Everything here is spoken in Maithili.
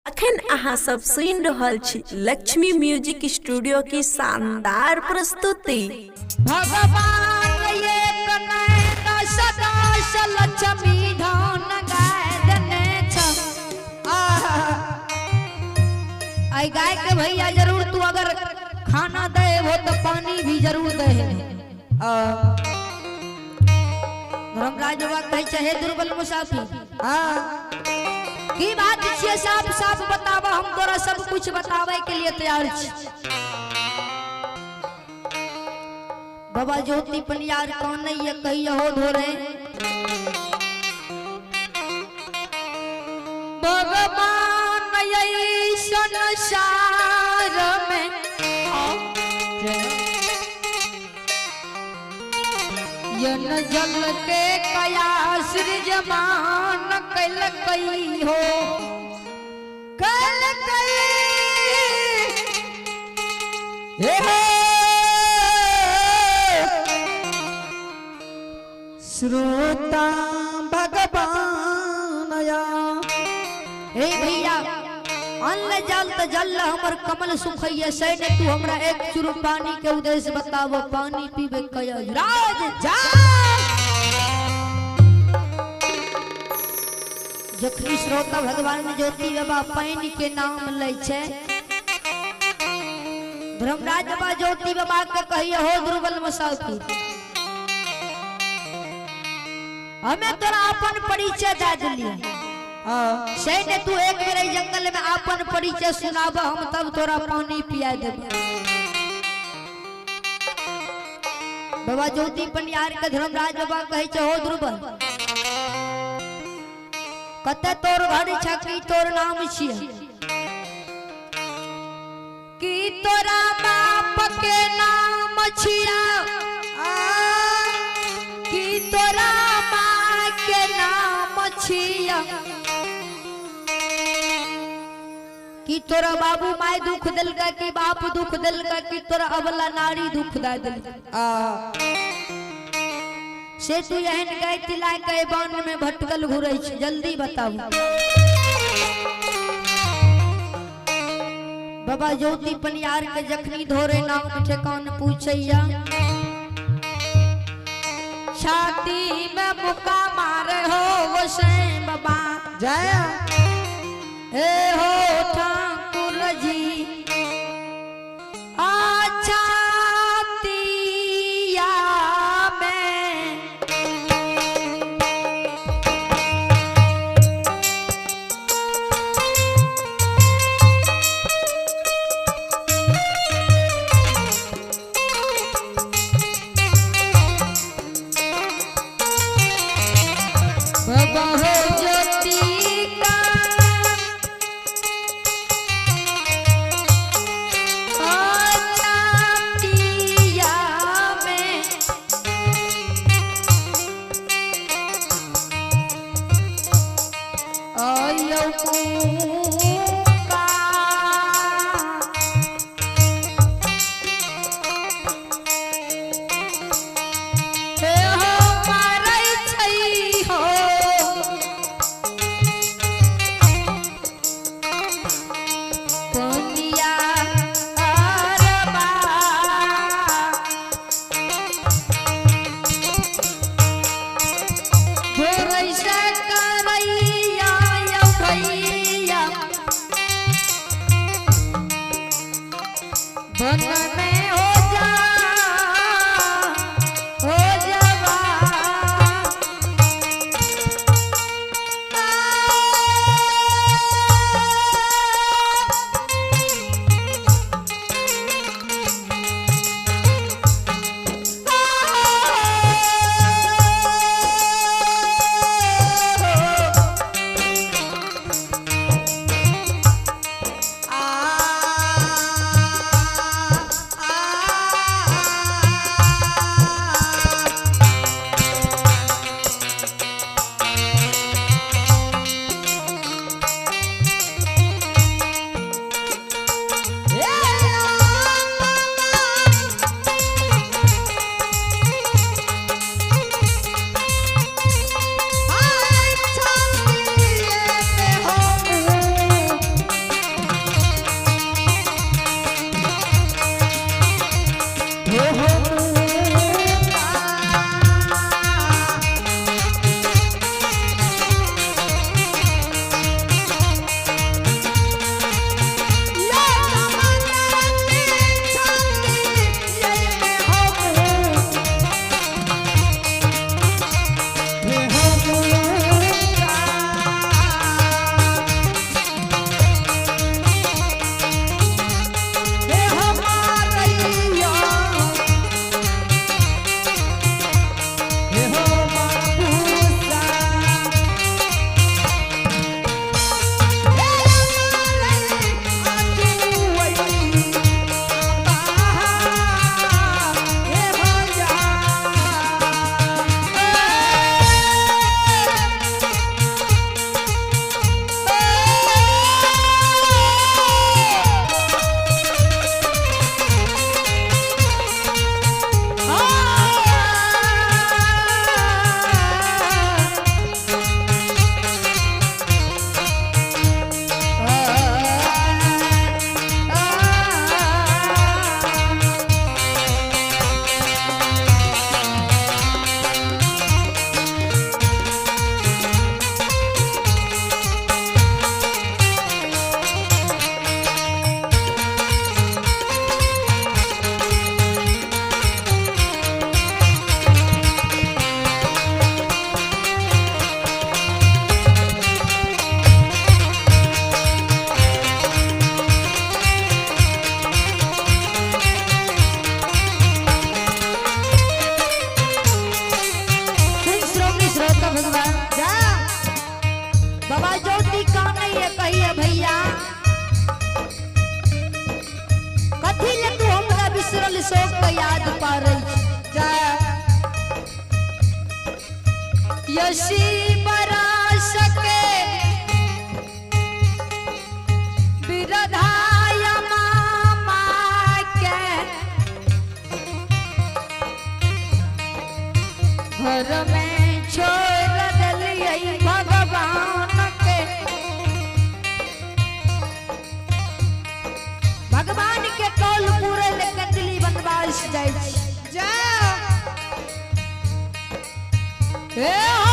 अखन अहाँ सब सुनि रहल छी लक्ष्मी म्यूजिक स्टूडियो की शानदार प्रस्तुति। भगवान एक नैन सदा लक्ष्मी धन गाय देने छ। आई गाय के भैया जरूर तू अगर खाना दे हो तो पानी भी जरूर दे। धर्मराज बाबा कहे छै, हे दुर्बल मुसाफिर, की बात छियै? साफ साफ बताबा, हम तोरा सब कुछ बतावे के लिए तैयार छी। बाबा ज्योति पनियार कौन नहीं है कही हो धोरे। भगवान संसार में यन जल के कया सृजमान कैल कई हो कैल कई। श्रोता भगवान या। हे भैया, अन्न जल त जल हमर कमल सुखैया से ने तू हमरा एक चुरु पानी के उद्देश्य बतावो, पानी पीबे कया राज जा। जखनी श्रोता भगवान ज्योति बाबा पानी के नाम लै छै, धर्मराज बाबा ज्योति बाबा के कहिए, हो दुर्बल मुसाफिर, हमें तोरा अपन परिचय दे दिलियै से ने तू एक बेर एहि जंगल में अपन परिचय सुनाब, हम तब तोरा पानी पिया देब। बाबा ज्योति पनियार के धर्मराज बाबा कहे छै, हो दुर्बल, कते तोर घर छ, की तोर नाम छियै, की तोरा बाप के नाम छिया, की तोरा माँ के नाम छिया, कि तोरा बाबू माय दुख दिलका, कि बाप दुख दिलका, कि तोरा अबला नारी दुख दे दिलका, से तू एहन गाय तिला के वन में भटकल घुरै छी, जल्दी बताऊ। बाबा ज्योति पनियार के जखनी धोरे नाम ठेकान पूछैया, छाती में मुका मारे हो गोसाई बाबा। जय हे हो ठाकुर जी, अच्छा तिया में बाबा हो ज्योति का अच्छा में आयो का हे हो मारै छै हो पनिया अरबा भोरै से करैया यौ भैया बन में हो जा हो जावा। आ 80 बरस के बिरधाय मामा के घर में छोड़ दिलियै भगवान के। भगवान के कौल पूरे लेके दिल्ली वनवास जाइ छी। जाओ। हे।